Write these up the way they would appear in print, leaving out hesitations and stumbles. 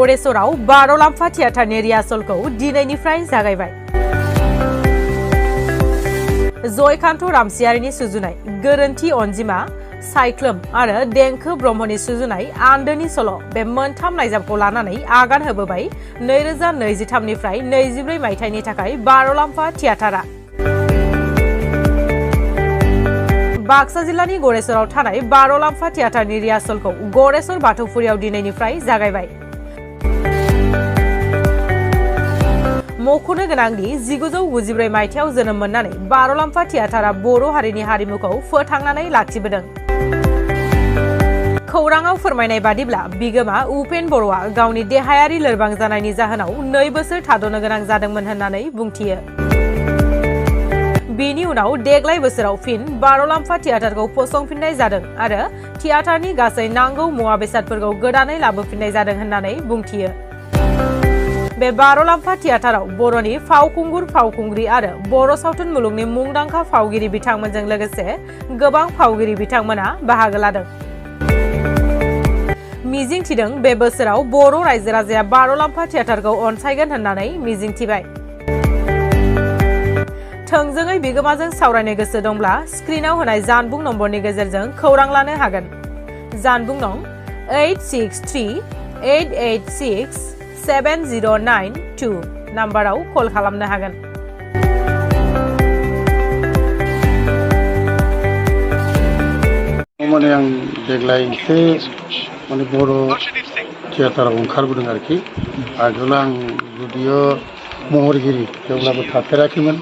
गरेसराव बार'लाम्फा थियाटारनि रिहार्सलखौ दिनैनिफ्राय जागायबाय। जयकान्त रामसियारिनि सुजुनाय गोरोन्थि अनजिमा, सायख्लुम आरो देंखो ब्रह्मनि सुजुनाय आन्दोनि सल' बे मोनथाम नायजाबखौ लानानै आगान होबोबाय 2023 निफ्राय 24 मायथाइनि थाखाय बार'लाम्फा थियाटारा। बाक्सा जिल्लानि गरेसराव थानाय बार'लाम्फा थियाटारनि रिहार्सलखौ गरेसर बाथौफुरियाव दिनैनिफ्राय जागायबाय। मख'नो गोनांदि 1994 मायथाइयाव जोनोम मोननानै बार'लाम्फा थियाटारा बर' हारिनि हारिमुखौ फोथांनानै लाखिबोदों। खौराङाव फोरमायनाय बादिब्ला बिगोमा उपेन बर'आ गावनि देहायारि लोरबां जानायनि जाहोनाव 2 बोसोर थाद'नो गोनां जादोंमोन होननानै बुंथियो। बेनि उनाव देग्लाय बोसोराव फिन बार'लाम्फा थियाटारखौ फसंफिननाय जादों आरो थियाटारनि गासै नांगौ मुवा बेसादफोरखौ गोदानै लाबोफिननाय जादों होननानै बुंथियो। बे बार'लाम्फा थियाटाराव बर'नि फावखुंगुर फावखुंग्रि आरो बर' सावथुन मुलुगनि मुंदांखा फावगिरि बिथांमोनजों लोगोसे गोबां फावगिरि बिथांमोना बाहागो लादों। मिजिंथिदों बे बोसोराव बर' रायजो राजाया बार'लाम्फा थियाटारखौ अनसायगोन होननानै मिजिंथिबाय। थोंजोङै बिगोमाजों सावरायनो गोसो दंब्ला स्क्रिनाव होनाय जानबुं नम्बरनि गेजेरजों खौरां लानो हागोन। जानबुं नं 8638867092 नाम्बाराव कल खालामनो हागोन। माने आं देग्लाय एसे माने बर' थियाटाराव ओंखारबोदों आरोखि। आगोल आं जुदियो महरगिरि जेब्लाबो थाफेराखैमोन।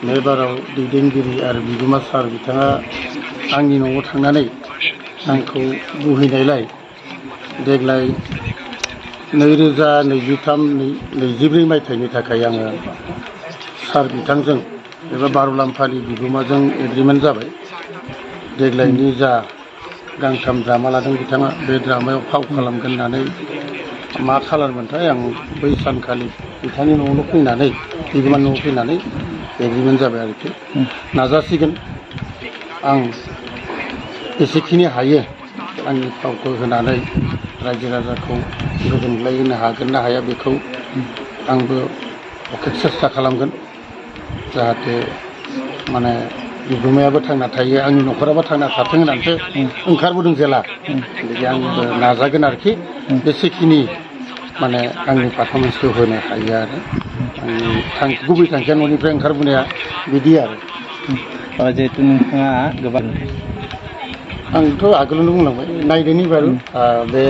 बे बाराव दैदेनगिरि आरो बिगोमा सार बिथाङा आंनि न'आव थांनानै आंखौ बुहैनायलाय देग्लाय 2023-24 मायथाइनि थाखाय आङो सार बिथांजों एबा बार'लाम्फानि बिगोमाजों एग्रिमेन्ट जाबाय। देग्लायनि जा गांथाम द्रामा लादों बिथाङा बे द्रामायाव फाव खालामगोन होननानै मा खालामोनथाय आं बै सानखालि बिथांनि न'आवनो फैनानै बिगोमानि न'आव फैनानै एग्रिमेन्ट जाबाय आरोखि। नाजासिगोन आं जेसेखिनि हायो आंनि फावखौ होनानै रायजो राजाखौ गोजोनग्लाय होनो हागोन ना हाया बेखौ आंबो सेस्था खालामगोन, जाहाथे माने बिगोमायाबो थांना थायो, आंनि न'खराबो थांना थाथों होननानैसो ओंखारबोदों जेला। बिदि आंबो नाजागोन आरोखि जेसेखिनि माने आंनि पारफरमेन्सखौ होनो हायो आरो आंनि गुबै थांखिया न'निफ्राय ओंखारबोनाया बिदि आरो। जिहेतु नोंथाङा गोबां आंथ' आगोलावनो बुंलांबाय नायदोनि बारु बे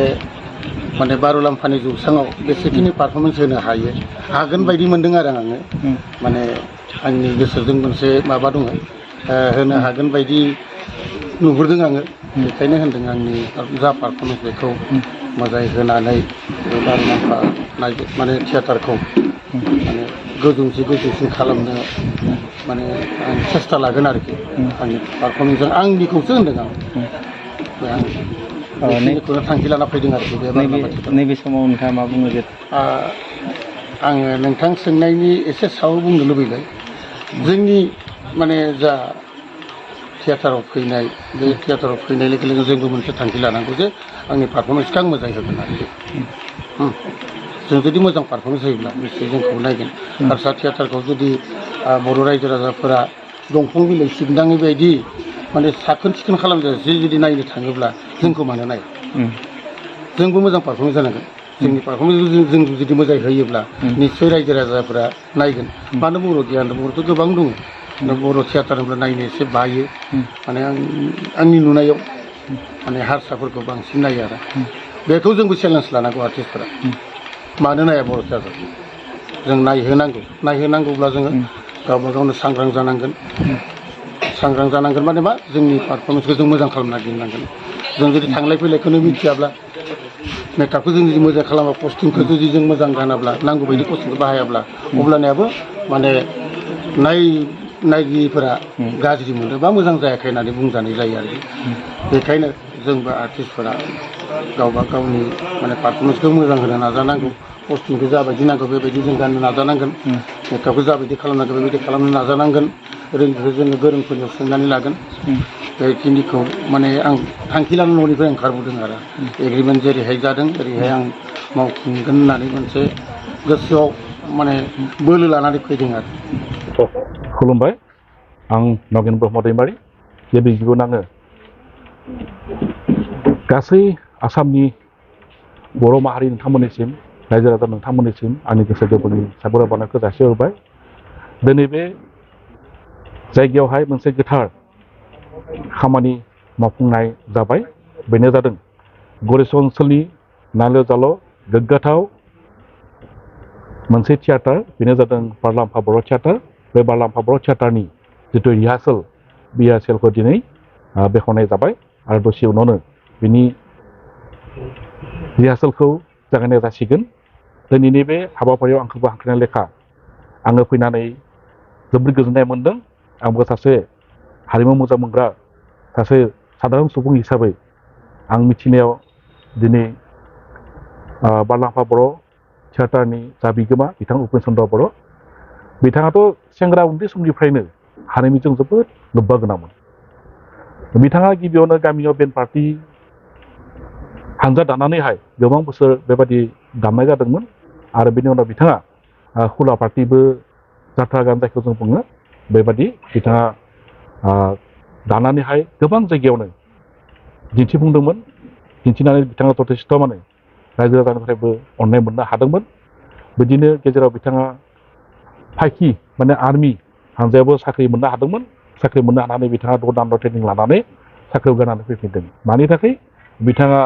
माने बार'लाम्फानि जौसाङाव बेसेखिनि पारफरमेन्स होनो हागोन बायदि मोनदों आरो आङो। माने आंनि गोसोजों मोनसे माबा दङ, होनो हागोन बायदि नुहुरदों आङो। बेखायनो होनदों आंनि जा पारफरमेन्स बेखौ मोजाङै होनानै बार'लाम्फा माने थियाटारखौ माने गोजौसिन खालामनो माने आं सेस्था लागोन आरोखि। आंनि पारफरमेन्सजों आंनिखौसो होनदों आं बेखौनो थांखि लाना फैदों आरोखि। नैबे समाव नोंथाङा मा बुङो? आङो नोंथां सोंनायनि एसे सायाव बुंनो लुबैबाय। जोंनि माने जा थियाटाराव फैनाय, बे थियाटाराव फैनाय लोगो लोगो जोंबो मोनसे थांखि लानांगौ जे आंनि पारफरमेन्सखौ आं मोजाङै होगोन आरोखि। जों जुदि मोजां पारफरमेन्स होयोब्ला निश्चय जोंखौ नायगोन। हारसा थियाटारखौ जुदि बर' रायजो राजाफोरा दंफां बिलाइ सिबनाङै बायदि माने साखोन सिखोन खालामजासे जुदि नायनो थाङोब्ला जोंखौ मानो नाया? जोंबो मोजां पारफरमेन्स जानांगोन। जोंनि पारफरमेन्सखौ जों जुदि मोजाङै होयोब्ला निश्चय रायजो राजाफोरा नायगोन। मानो बर' गैया? बर'थ' गोबां दङ। बर' थियाटार होनब्ला नायनो एसे बायो। माने आंनि नुनायाव माने हारसाफोरखौ बांसिन नायो आरो। बेखौ जोंबो चेलेन्ज लानांगौ आर्टिस्टफोरा। मानो नाया बर' थियाटारखौ? जों नायहोनांगौब्ला जोङो गावबा गावनो सांग्रां जानांगोन। माने मा? जोंनि पारफरमेन्सखौ जों मोजां खालामना दिन्थिनांगोन। जों जुदि थांलाय फैलायखौनो मिथियाब्ला, मेकआपखौ जों जुदि मोजां खालामा, कस्टिउमखौ जुदि जों मोजां गानाब्ला, नांगौ बायदि कस्टिउमखौ बाहायाब्ला, अब्लानियाबो माने नायगिरिफोरा गाज्रि मोनो बा मोजां जायाखै होननानै बुंजानाय जायो आरो। बेखायनो जोंबो आर्टिस्टफोरा गावबा गावनि माने पारफरमेन्सखौ मोजां होनो नाजानांगौ। कस्टिउमखौ जाबायदि नांगौ बेबायदि जों गाननो नाजानांगोन। मेकआपखौ जाबायदि खालामनांगौ बेबायदि खालामनो नाजानांगोन। रोङिखौ जोङो गोरोंफोरनियाव सोंनानै लागोन। बेखिनिखौ माने आं थांखि लानानै न'निफ्राय ओंखारबोदों आरो। एग्रिमेन्ट जेरैहाय जादों ओरैहाय आं मावफुंगोन होननानै मोनसे गोसोआव माने बोलो लानानै फैदों आरो। खुलुमबाय, आं नगेन ब्रह्म दैमारि। गिबि गिबियावनो आङो गासै आसामनि बर' माहारि नोंथांमोननिसिम, रायजो राजा नोंथांमोननिसिम आंनि गोसो गोरबोनि साबायखर बावनायखौ जासिहरबाय। दिनै बे जायगायावहाय मोनसे गोथार खामानि मावफुंनाय जाबाय। बेनो जादों गरेस्वर ओनसोलनि नायल' जाल' गोग्गाथाव मोनसे थियाटार, बेनो जादों बारलाम्फा बर' थियाटार। बे बारलाम्फा बर' थियाटारनि जिथु रिहार्सेल, बे रिहार्सेलखौ दिनै बेखेवनाय जाबाय आरो दसे उनावनो बिनि रिहार्सेलखौ जागायनाय जासिगोन। दिनैनि बे हाबाफारियाव आंखौबो हांख्रायनाय लेखा आङो फैनानै जोबोद गोजोननाय मोन्दों। आंबो सासे हारिमु मोजां मोनग्रा सासे सादारन सुबुं हिसाबै आं मिथिनायाव दिनै बारलाम्फा बर' थियाटारनि जा बिगोमा बिथां उपेन चन्द्र बर', बिथाङाथ' सेंग्रा उन्दै समनिफ्रायनो हारिमुजों जोबोद लोब्बा गोनांमोन। बिथाङा गिबियावनो गामियाव बेन्ड पार्टि हानजा दानानैहाय गोबां बोसोर बेबायदि दामनाय जादोंमोन आरो बेनि उनाव बिथाङा खुला पार्टिबो जात्रा गान जायखौ जों बुङो, बेबादि बिथाङा दानानैहाय गोबां जायगायावनो दिन्थिफुंदोंमोन। दिन्थिनानै बिथाङा जथेस्थ' माने रायजो राजानिफ्रायबो अननाय मोननो हादोंमोन। बिदिनो गेजेराव बिथाङा फाइखि माने आर्मि हानजायावबो साख्रि मोननो हादोंमोन। साख्रि मोननो हानानै बिथाङा 6 दान ट्रेनिं लानानै साख्रियाव गारनानै फैफिनदों। मानि थाखाय? बिथाङा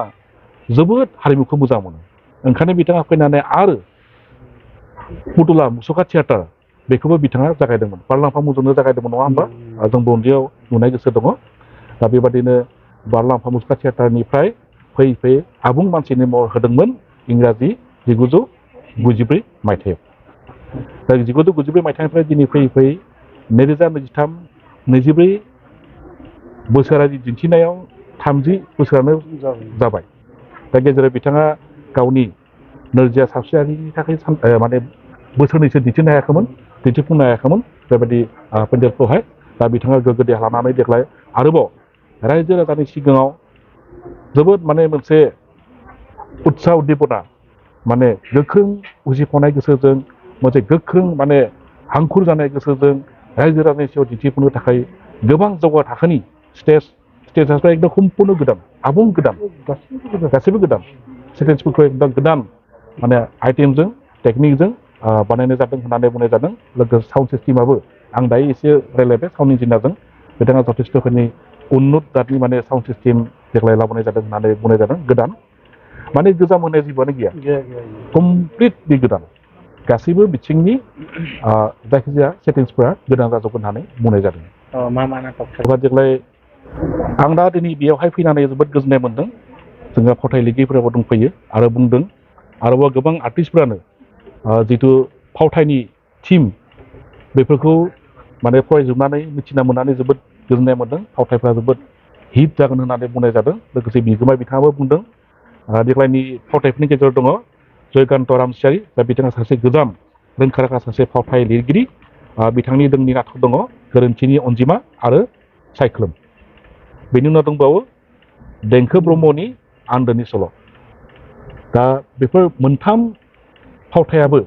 जोबोद हारिमुखौ मोजां मोनो। ओंखायनो बिथाङा फैनानै आरो फुथुला मुसुखा थियाटार बेखौबो बिथाङा जागायदोंमोन। बारलाम्फा मुंजोंनो जागायदोंमोन, नङा होमबा? जों उन्दैयाव नुनाय गोसो दङ। दा बेबादिनो बारलाम्फा मुसुखा थियाटारनिफ्राय फैयै फैयै आबुं मानसिनि महर होदोंमोन इंराजि 1994 मायथाइयाव। दा 1994 मायथाइनिफ्राय दिनै फैयै फैयै 2023-24 बोसोरारि दिन्थिनायाव 30 बोसोरानो जाबाय। दा गेजेराव बिथाङा गावनि नोरजिया सावस्रियारिनि थाखाय माने बोसोरनैसो दिन्थिनो हायाखैमोन, दिन्थिफुंनो हायाखैमोन बेबायदि पेन्डेलखौहाय। दा बिथाङा गोग्गो देहा लानानै देग्लाय आरोबाव रायजो राजानि सिगाङाव जोबोद माने मोनसे उत्साह उद्दीपना, माने गोख्रों उजिफावनाय गोसोजों, मोनसे गोख्रों माने हांखुर जानाय गोसोजों रायजो राजानि सायाव दिन्थिफुंनो थाखाय गोबां जौगा थाखोनि स्टेजआथ' एकदम सम्पुर्ण गोदान, आबुं गोदान, गासैबो गोदान स्टेजफोरखौ एकदम गोदान माने आइटेमजों टेकनिकजों बानायनाय जादों होननानै बुंनाय जादों। लोगोसे साउन्ड सिस्टेमाबो आं दायो एसे रायज्लायबाय साउन्ड इन्जिनियारजों, बिथाङा जथेस्थ'फोरनि उन्नुत जातनि माने साउन्ड सिस्टेम देग्लाय लाबोनाय जादों होननानै बुंनाय जादों। गोदान माने गोजाम होनाय जेबोआनो गैया, कमप्लिटलि गोदान। गासैबो बिथिंनि जायखिजाया सेटिंसफोरा गोदान जाजोबगोन होननानै बुंनाय जादों। मा नाटक देग्लाय आं दा दिनै बेयावहाय फैनानै जोबोद गोजोननाय मोन्दों। जोंहा फावथाय लिरगिरिफोराबो दंफैयो आरो बुंदों आरोबाव गोबां आर्टिस्टफोरानो जिथु फावथायनि थिम बेफोरखौ माने फरायजोबनानै मिथिना मोननानै जोबोद गोजोननाय मोन्दों। फावथायफ्रा जोबोद हिट जागोन होननानै बुंनाय जादों। लोगोसे बिगोमा बिथाङाबो बुंदों देग्लायनि फावथायफोरनि गेजेराव दङ जयकान्त रामसियारि, दा बिथाङा सासे गोजाम रोंखा राखा सासे फावथाय लिरगिरि। बिथांनि दोंनै नाटक दङ, गोरोन्थिनि अनजिमा आरो सायख्लुम। बेनि उनाव दंबावो देंखो ब्रह्मनि आन्दोनि सल'। दा बेफोर मोनथाम फावथायाबो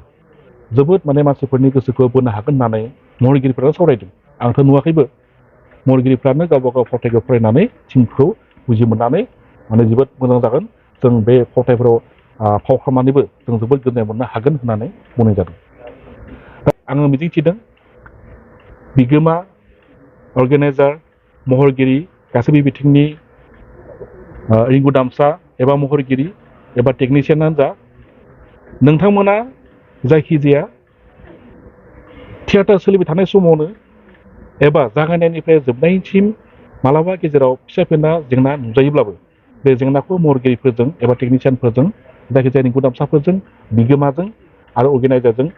जोबोद माने मानसिफोरनि गोसोखौ बोनो हागोन होननानै महरगिरिफोरा सावरायदों। आंथ' नुवाखैबो, महरगिरिफ्रानो गावबा गाव फावथायखौ फरायनानै थिमखौ बुजि मोननानै माने जोबोद मोजां जागोन, जों बे फावथायफोराव फाव खालामनानैबो जों जोबोद गोजोननाय मोननो हागोन होननानै बुंनाय जादों। दा आङो मिजिंथिदों बिगोमा, अर्गेनाइजार, महरगिरि, गासैबो बिथिंनि रिंगुदामसा एबा महरगिरि एबा टेकनिसियानानो जा, नोंथांमोना जायखिजाया थियाटार सोलिबाय थानाय समावनो एबा जागायनायनिफ्राय जोबनायसिम मालाबा गेजेराव फिसा फेनला जेंना नुजायोब्लाबो बे जेंनाखौ महरगिरिफोरजों एबा टेकनिसियानफोरजों, जायखिजाया रिंगुदामसाफोरजों, बिगोमाजों आरो अर्गेनाइजारजों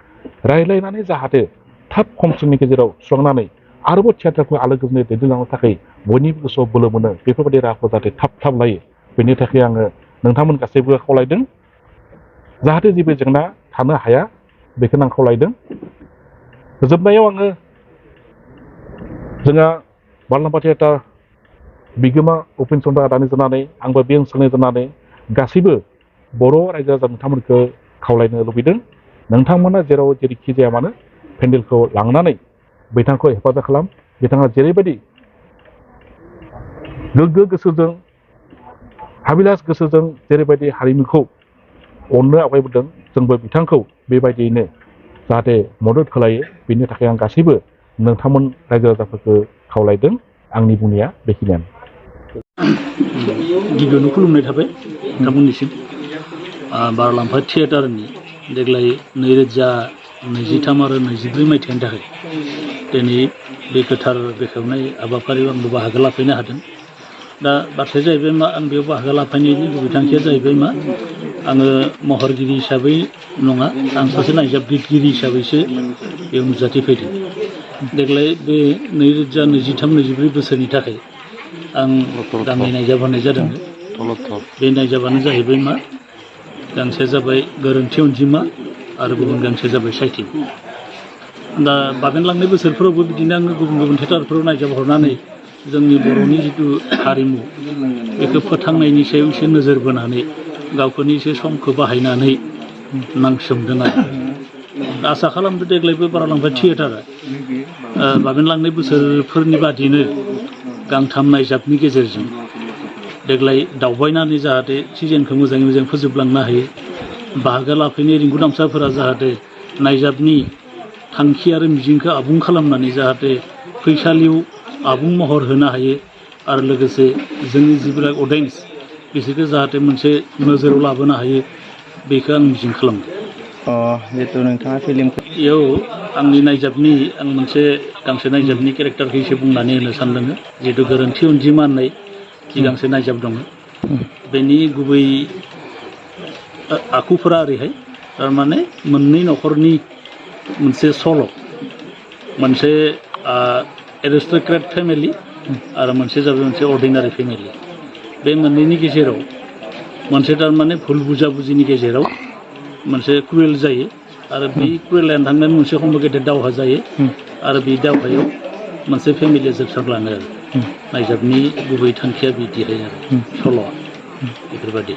रायज्लायनानै जाहाथे थाब खम समनि गेजेराव सुस्रांनानै आरोबाव थियाटारखौ आलो गोजोनै दैदेनलांनो थाखाय बयनिबो गोसोआव बोलो मोनो, बेफोरबायदि राहाखौ जाहाथे थाब लायो। बेनि थाखाय आङो नोंथांमोन गासैबो खावलायदों जाहाथे जेबो जेंना थानो हाया, बेखौनो आं खावलायदों। जोबनायाव आङो जोंहा बारलाम्फा थियाटार बिगोमा उपेन चन्द्र आदानि जानानै, आंबो बे ओनसोलनि जानानै गासैबो बर' रायजो राजा नोंथांमोनखौ खावलायनो लुबैदों नोंथांमोना जेराव जेरैखि जाया मानो पेन्डेलखौ लांनानै बिथांखौ हेफाजाब खालाम बिथाङा जेरैबायदि गोग्गो गोसोजों हाबिलास गोसोजों जेरैबायदि हारिमुखौ अननो आवगायबोदों जोंबो बिथांखौ बेबायदियैनो जाहाथे मदद खालायो बेनि थाखाय आं गासैबो नोंथांमोन रायजो राजाफोरखौ खावलायदों आंनि बुंनाया बेखिनियानो गिबियावनो खुलुमनाय थाबाय नोंथांमोननिसिम बारलाम्फा थियेटारनि देग्लाय 2023 आरो 24 मायथाइनि थाखाय दिनै बे गोथार बेखेवनाय हाबाफारियाव आंबो बाहागो लाफैनो हादों दा बाथ्राया जाहैबाय मा आं बेयाव बाहागो लाफैनायनि गुबै थांखिया जाहैबाय मा आङो महरगिरि हिसाबै नङा आं सासे नायजाबगिरि हिसाबैसो बेयाव नुजाथिफैदों देग्लाय बे 2023-24 बोसोरनि थाखाय आं गांनै नायजाब होनाय जादों बे नायजाबानो जाहैबाय मा गांसेया जाबाय गोरोन्थि अनजिमा आरो गुबुन गांसेया जाबाय साइथिं दा बाबेनलांनाय बोसोरफोरावबो बिदिनो आङो गुबुन गुबुन थियेटारफोराव नायजाब हरनानै जोंनि बर'नि जिथु हारिमु बेखौ फोथांनायनि सायाव एसे नोजोर बोनानै गावखौनि एसे समखौ बाहायनानै नांसोमदों आरो आसा खालामदों देग्लायबो बारलाम्फा थियेटारा बाबेनलांनाय बोसोरफोरनि बादिनो गांथाम नायजाबनि गेजेरजों देग्लाय दावबायनानै जाहाथे सिजनखौ मोजाङै मोजां फोजोबलांनो हायो बाहागो लाफैनाय रिंगु दामसाफोरा जाहाथे नायजाबनि थांखि आरो मिजिंखौ आबुं खालामनानै जाहाथे फैसालियाव आबुं महर होनो हायो आरो लोगोसे जोंनि जिबिलाक अडियेन्स बिसोरखौ जाहाथे मोनसे नोजोराव लाबोनो हायो बेखौ आं मिजिं खालामदों जिहेतु नोंथाङा फिल्मखौ इयाव आंनि नायजाबनि आं मोनसे गांसे नायजाबनि केरेक्टारखौ एसे बुंनानै होनो सानदों जिहेतु गोरोन्थि अनजिमा होननाय जि गांसे नायजाब दङ बेनि गुबै आखुफोरा ओरैहाय थारमाने मोननै न'खरनि मोनसे सल' मोनसे एरिस्ट'क्रेट फेमिलि आरो मोनसे जाबाय मोनसे अर्डिनारि फेमिलि बे मोननैनि गेजेराव मोनसे थारमाने भुल बुजाबुजिनि गेजेराव मोनसे क्रुएल जायो आरो बे क्रुएलानो थांनानै मोनसे समाव गेदेर दावहा जायो आरो बे दावहायाव मोनसे फेमिलिया जोबस्रांलाङो आरो नायजाबनि गुबै थांखिया बिदिहाय आरो सल'आ बेफोरबायदि